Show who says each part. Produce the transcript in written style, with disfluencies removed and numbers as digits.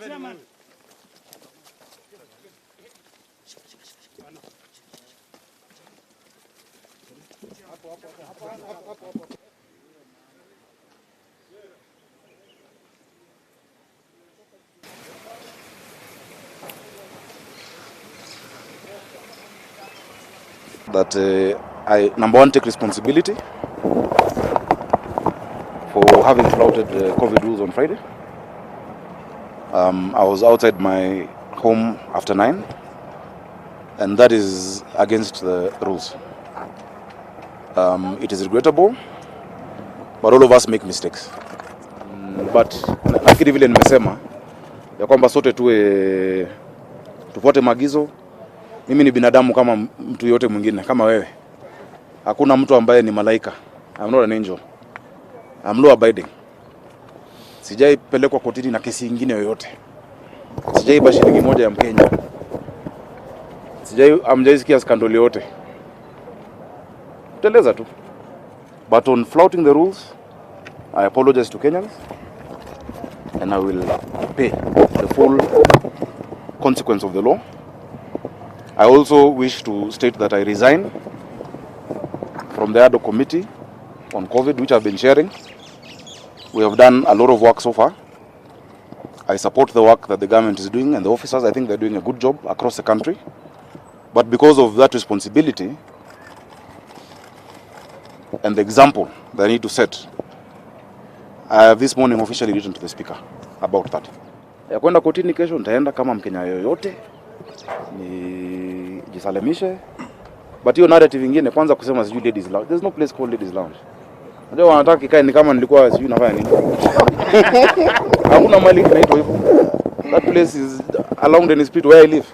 Speaker 1: Chairman.
Speaker 2: That I, number one, take responsibility for having flouted the COVID rules on Friday. I was outside my home after 9, and that is against the rules. It is regrettable, but all of us make mistakes. But nafikiri vile nimesema ya kwamba sote tuwe tufuate maagizo. Mimi ni binadamu kama mtu yote mwingine, kama wewe. Hakuna mtu ambaye ni malaika. I'm not an angel. I'm law abiding. Sijaipelekwa kotini na kesi ingine yoyote. Sijaiba shilingi moja ya Mkenya. Sijai hamjaisikia scandal yoyote. Teleza tu. But on flouting the rules, I apologize to Kenyans and I will pay the full consequence of the law. I also wish to state that I resign from the ad hoc committee on COVID, which I've been chairing. We have done a lot of work so far. I support the work that the government is doing and the officers. I think they're doing a good job across the country. But because of that responsibility and the example that I need to set, I have this morning officially written to the Speaker about that. Ya kwenda kotini kesho, nitaenda kama Mkenya yoyote nijisalimishe. But hiyo narrative ingine, kwanza kusema sijui ladies lounge. There's no place called ladies lounge. Unajua wanataka kikae ni kama nilikuwa sijui nafanya nini. Hakuna mahali inaitwa hivyo. That place is along the street where I live.